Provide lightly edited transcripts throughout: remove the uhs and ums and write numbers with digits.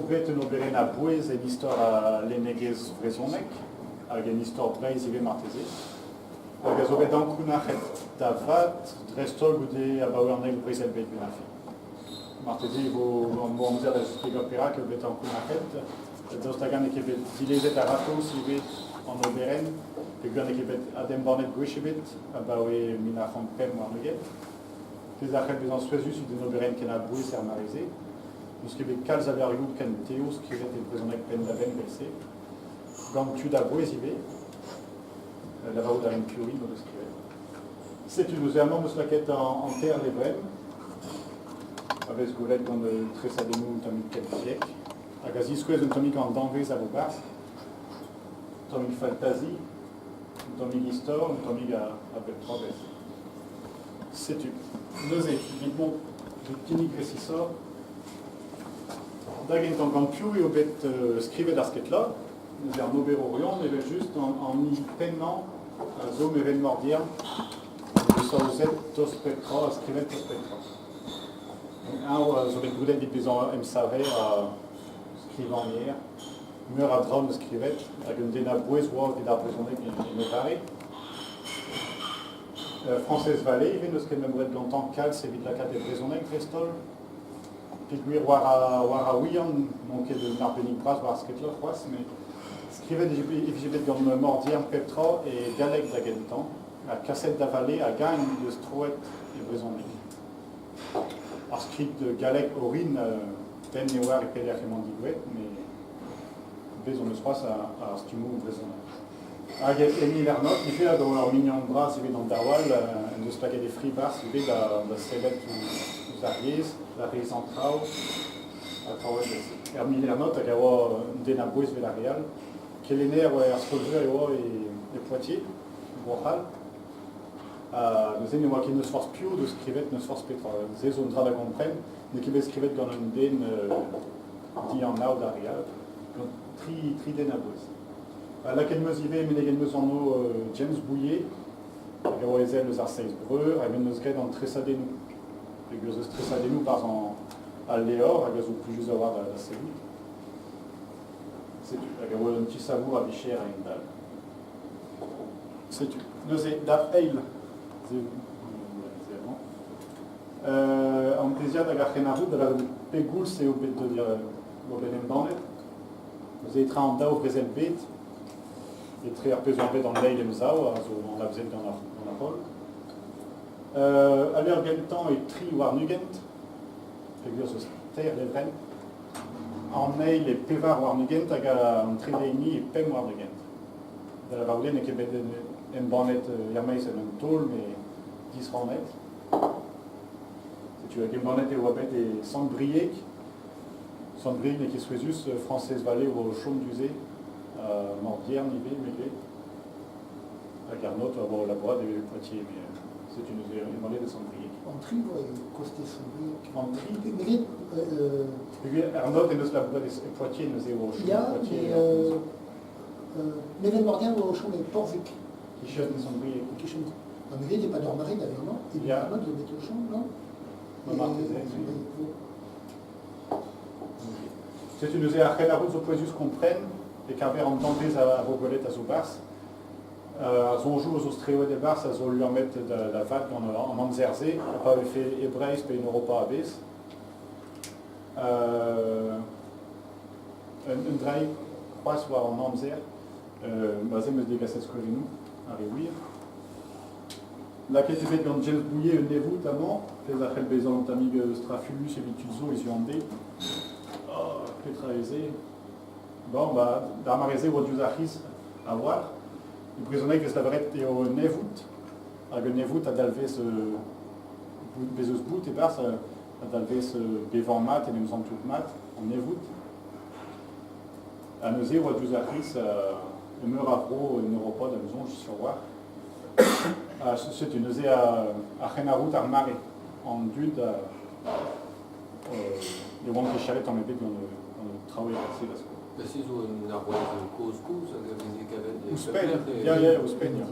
Bet un oberenn a-bouez en istor al lennegezh vrezhonek hag en istor Breizh ivez marteze, hag a zo bet ankounac'het da vat dreist-holl goude abaoe an Eil Brezel-bed bennafi. Marteze e vo an bo amzer da zisplegañ perak eo bet ankounac'het, daoust hag-eñ n'eo ket bet dilezet a-ratozh ivez an oberenn, peogwir n'eo ket bet adembannet gwech ebet abaoe 1925. Pezh a c'hell bezañ souezhus evit un oberenn ken a-bouez er mare-se. N'eus ket bet kalz a levrioù ken tev skrivet e brezhoneg penn-da-benn evel-se. Gant tud a-bouez ivez. Lavarout a rin piv int o deus skrivet. Setu neuze amañ 'm eus lakaet an teir levrenn a vez gwelet gant tresadennoù un tammig keltiek hag a ziskouez un tammig an danvez a vo 'barzh. Un tammig faltazi, un tammig istor, un tammig a bep tra bep. Setu, neuze, evit mont evit kinnig resisoc'h, da gentañ gant piv eo bet skrivet ar sketla? Neuze an oberourion, evel-just, an hini pennañ a zo Meven Mordiern, deus aozet tost pep tra ha skrivet tost pep tra. Eñ a zo bet brudet evit bezañ emsaver ha skrivagner. Meur a dra 'm eus skrivet hag un den a-bouez oa evit ar brezhoneg en e vare. Frañsez Vallée ivez n'eus ket memet gantañ kalz evit lakaat e brezhoneg dreist-holl. Peogwir war a, war a ouian n'on ket un arbennig bras war ar sketler c'hoazh, met skrivet e vije bet gant Mordiern pep tra e galleg da gentañ, ha kaset da Vallée hag eñ en deus troet e brezhoneg. Ar skrid gallek orin, den ne oar e pelec'h emañ digouezhet, met bez' hon eus c'hoazh ar stummoù brezhonek. Hag Emil Ernod ivez hag ur mignon bras evit an daou all en deus lakaet e fri barzh ivez da sellet ouzh ar yezh, da reizhañ traoù ha traoù evel-se. Emil Ernod hag a oa un den a-bouez evel ar re all. Kelenner oa er skol-veur e oa e Poitiers, Bro-C'hall. Ha neuze ne oa ket n'eus forzh piv deus skrivet n'eus forzh petra. Se zo un dra da gompren. N'eo ket bet skrivet gant un den dianav d'ar re all, gant tri den a-bouez. Lakaet 'm eus ivez meneget 'm eus anv James Bouillet, hag a oa ezel eus ar Seiz Breur, hag en deus graet an tresadennoù. Peogwir eus tresadennoù 'barzh al levr hag a zo plijus a-walc'h da sellout. Setu, hag a oa un ti-savour a vicher a-hend-all. Setu, neuze da eil, an teziad hag ar c'henarroud da lavarout pegoulz eo bet oa bet embannet. Neuze etre an daou vrezel-bed, etre ar pezh oa bet an eil emsav a zo anavezet gant ar holl. Al levr gentañ e 23, peogwir zo teir levrenn. An eil e 24 hag an trede hini e 25. Da lavarout eo n'eo ket bet embannet er-maez en un taol, met disrannet. Setu hag embannet e oa bet e Sant-Brieg. Sant-Brieg n'eo ket souezhus, Frañsez Vallée oa o chom du-se, ha Mordiern ivez, me gred. Hag ar not a oa o labourat e Poitiers, mais setu neuze embannet e Sant-Brieg. An tri oa e kostez Sant-Brieg. An tri? Me gred... Ar not en deus labourat e Poitiers, neuze oa o chom e Poitiers. Ya, mais Meven Mordiern oa o chom e Porzhig. Kichen Sant-Brieg. Kichen. Ha me gred e-pad ur mare da verañ, e Ya. Ar not zo bet o chom, non? Marteze, Setu neuze ar c'henarroud zo pouezus kompren e-keñver an danvez a vo gwelet a zo 'barzh. Ar soñjoù a zo strewet e-barzh a zo liammet da vat gant an amzer-se, ha pa vefe e Breizh pe en Europa a-bezh. Un draig c'hoazh war an amzer, aze 'm eus degaset skeudennoù, ar re wir. Lakaet eo bet gant James Bouillet un evout amañ, pezh a c'hell bezañ un tammig strafuilhus evit tud zo hiziv an deiz. Oh, petra eo se? Bon, bah, d'ar mare-se e oa diouzh ar c'hiz a-walc'h. E brezhoneg e vez lavaret eo un evout, hag un evout a dalvez bez eus bout e-barzh, a dalvez bevañ mat, en em santout mat, an evout. Ha neuze e oa diouzh ar c'hiz e meur a vro en Europa, da soñj sur war. Ha setu neuze ar c'henarroud ar mare, an dud ne oant ket chalet tamm ebet gant an traoù evel-se da skouer. Bah, se zo un arouez kozh-kozh hag a veze kavet e Ouzhpenn, ya, ya, ouzhpenn, ya.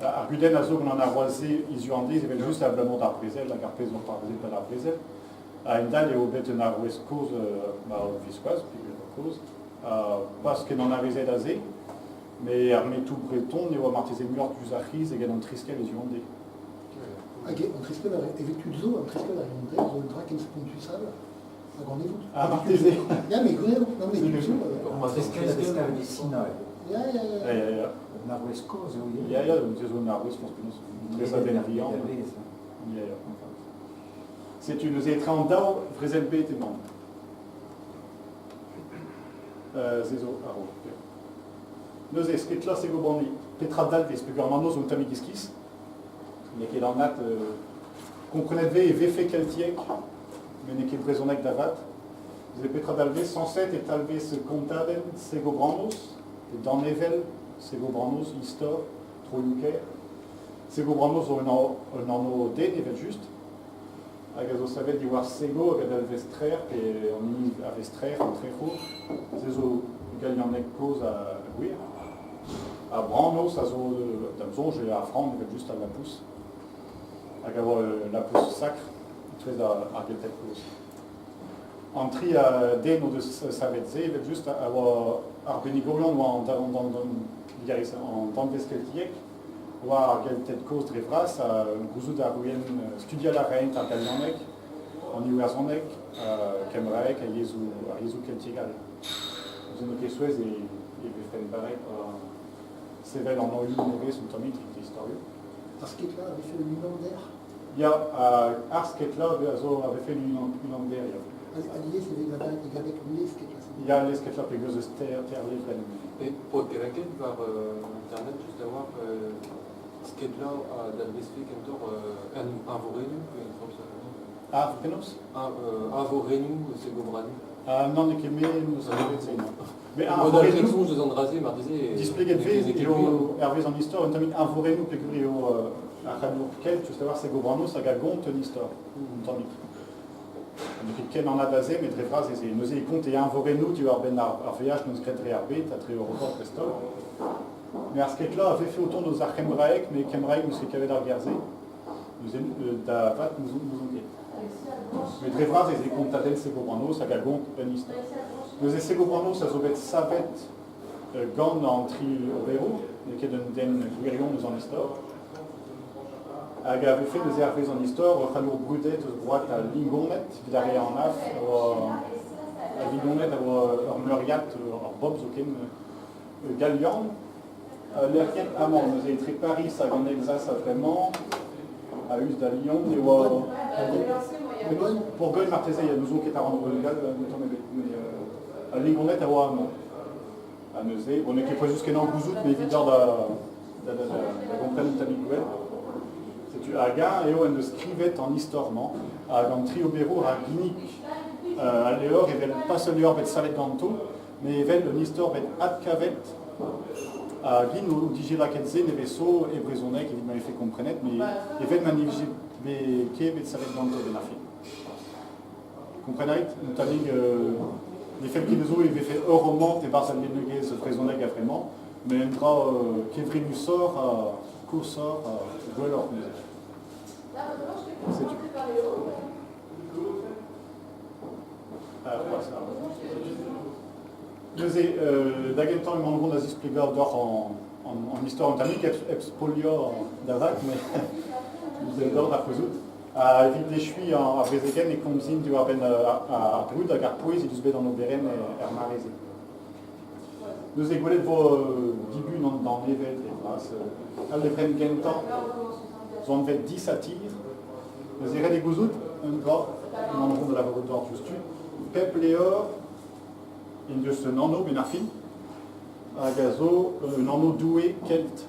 Ar gudenn a zo gant an arouez-se hiziv an deiz evel-just abalamour d'ar brezel hag ar pezh zo c'hoarvezet pad ar brezel. A-hend-all eo bet un arouez kozh ma biskoazh, peogwir eo kozh, ha pas ken anavezet aze, met ar metoù breton e oa marteze muioc'h diouzh ar c'hiz eget an triskell hiziv an deiz. Hag an triskell evit tud zo, an triskell ar Yondre zo un dra ken spontus all hag an evout. Ah, marteze. Ya, mais gwir eo, non, mais tud zo. An triskell a vez kavet e Sina eo. Ya, ya, ya. Ya, ya, ya. Un arouez kozh eo ivez. Ya, ya, se zo un arouez, forzh penaos, tresadenn vihan. Ya, ya. Setu neuze etre an daou vrezel-bed emañ. Se zo a-raok. Neuze, sketlas eo banni. Petra dalvez peogwir an anv zo un tammig iskis. N'eo ket anat. Komprenet vez e vefe keltiek, met n'eo ket brezhoneg da vat. Neuze petra dalvez? Sañset e talvez kontadenn Segobranos, pe danevell Segobranos, istor, troioù-kaer. Segobranos zo un anv den evel-just, hag a zo savet diwar sego hag a dalvez trec'h, pe an hini a vez trec'h, an trec'hour. Se zo galianeg kozh ha gwir. Ha Branos a zo, da'm soñj, eo ar vran evel-just al lapous, hag a oa ul lapous sakr e-touez ar Gelted kozh. An tri den o deus savet se evel-just a oa arbennigourion oa an danvez keltiek, oa ar Gelted kozh dre vras ha gouzout a roent studial a raent ar galianeg, an iwerzhoneg, kembraeg ha yezhoù ar yezhoù keltiek all. Neuze n'eo ket souezh e vefen barrek war sevel an anvioù nevez un tammig evit istorioù. Ar sketla a vefe un unander? Ya, ar sketla a zo a vefe un unander, ya. Alies e vez lavaret e galleg les sketla. Ya, les sketla peogwir eus ter, ter levrenn. Et paotr Geraket war internet just a-walc'h skedlañ a dalvezfe kentoc'h un eñvorennoù pe un forzh Ah, penaos? Eñvorennoù Segobrani. Ah, non, n'eo ket me n'eus ket se, non. Mais Mod eñvorennoù, soñj eus an dra-se marteze. Displeget vez eo hervez an istor un tammig eñvorennoù peogwir eo ar c'hadour kelt, just a-walc'h Segobranos hag a gont un istor, un tammig. N'eo ket ken anat aze, met dre vras ez eo. Neuze e kont e eñvorennoù diwar-benn ar veaj n'eus graet dre ar bed ha dre Europa dreist-holl. Mais ar sketla a vefe o tont eus ar c'hembraeg, met kembraeg n'eus ket kavet ar ger-se. Neuze da vat n'ouzon ket. Met dre vras ez eo kontadenn Segobranos hag a gont un istor. Neuze Segobranos a zo bet savet gant an tri oberour, n'eo ket un den gwirion eus an istor, hag a vefe neuze hervez an istor ur c'hallour brudet eus broad al Lingoned, evit ar re anaf, a oa al Lingoned a oa ur meuriad, ur bobl zoken, galian, lec'hiet amañ, neuze etre Pariz hag an Elzas a-vremañ, a-us da Lyon, e oa... Bourgogne marteze, n'ouzon ket ar rannvro gall, tamm ebet, met al Lingoned a oa amañ. Ha neuze, bon, n'eo ket pouezus-kenañ gouzout, mais evit da, da, da, da gompren un tammig gwell. Setu hag-eñ eo en deus skrivet an istor-mañ, hag an tri oberour a ginnig al levr evel pas ul levr bet savet ganto, met evel un istor bet adkavet hag int o dije lakaet se nevez-so e brezhoneg evit ma vefe komprenet, met evel ma ne vije ket bet savet ganto benn ar fin. Kompren a rit un tammig ne fell ket dezho e vefe ur romant e-barzh al lennegezh brezhonek a-vremañ, met un dra kevrinusoc'h ha koshoc'h ha gwelloc'h neuze. Setu. Neuze, da gentañ emaon o vont da zisplegañ deoc'h an istor un tammig hep spoliañ da vat, met deoc'h da c'houzout. Ha evit echuiñ ar brezegenn e komzin diwar-benn ar brud hag ar pouez he deus bet an oberenn er mare-se. Neuze gwelet vo dibun an danevell dre vras. Al levrenn gentañ zo anvet Disatir. Neuze ret eo gouzout un dra, emaon o vont da lavarout deoc'h diouzhtu. Pep levr en deus un anv benn ar fin, hag a zo un anv doue kelt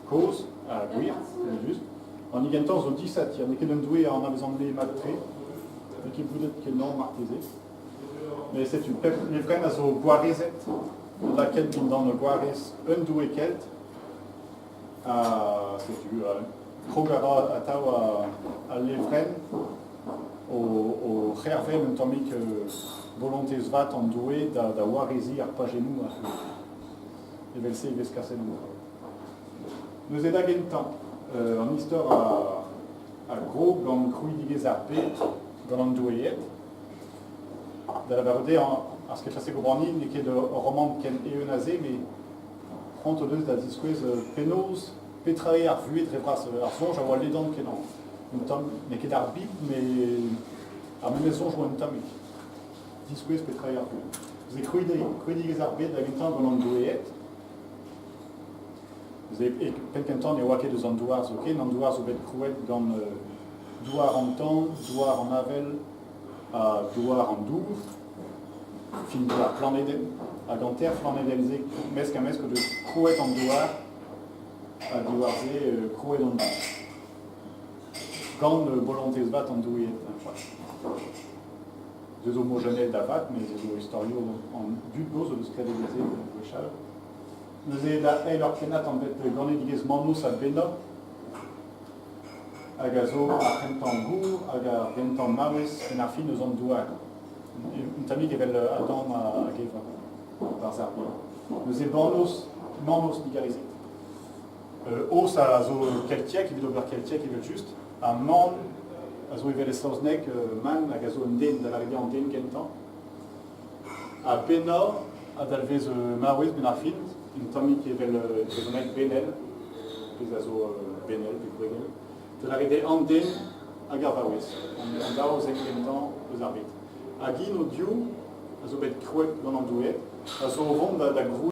kozh ha gwir, evel-just. An hini gentañ zo disatir, n'eo ket un doue a anavezan-me mat-tre, n'eo ket broudet kenañ marteze. Mais setu, pep levrenn a zo gwarezet, lakaet dindan gwarez un doue kelt. Ha setu, krog a ra atav al levrenn o c'hervel un tammig bolontez vat an doue da wareziñ ar pajennoù a Evel-se e vez kaset an traoù. Neuze da gentañ, an istor a grog gant krouidigezh ar bed gant an doueed. Da lavarout eo ar sked-klasek ober n'eo ket ur romant ken eeun a se, met c'hoant o deus da ziskouez penaos, petra eo ar vuhez dre vras. Ar soñj a oa ledan-kenañ. Un tamm, n'eo ket ar Bibl, met ar memes soñj oa un tammig. Diskouez petra eo ar vuhez. Neuze krouidigezh ar bed da gentañ gant an doueed. Neuze e penn-kentañ ne oa ket eus an douar zoken, an douar zo bet krouet gant douar an tan, douar an avel ha douar an dour, fin douar planedenn. Hag an teir flanedenn-se mesk-ha-mesk o deus krouet an douar ha diwar-se krouet an dud. Gant bolontez vat an doueed c'hoazh. Se zo mojennel da vat, met se zo istorioù an dud gozh o deus graet evel-se gwechall. Neuze da eil ur pennad anvet Ganedigezh Manos ha Benna, hag a zo ar c'hentañ gour hag ar gentañ maouez en ar fin eus an douar. Un tammig evel Adam hag Eva, barzh ar bed. Neuze Manos, Manos digarezit. Os a zo keltiek, evit ober keltiek evel-just, ha Man a zo evel e saozneg man hag a zo un den, da lavaret eo an den kentañ. Ha pennañ a dalvez maouez benn ar fin, un tammig evel brezhoneg benel, pezh a zo benel pe gwregel. Da lavaret eo an den hag ar vaouez, an daou zen kentañ eus ar bed. Hag int o-div a zo bet krouet gant an doueed, a zo o vont da grouiñ.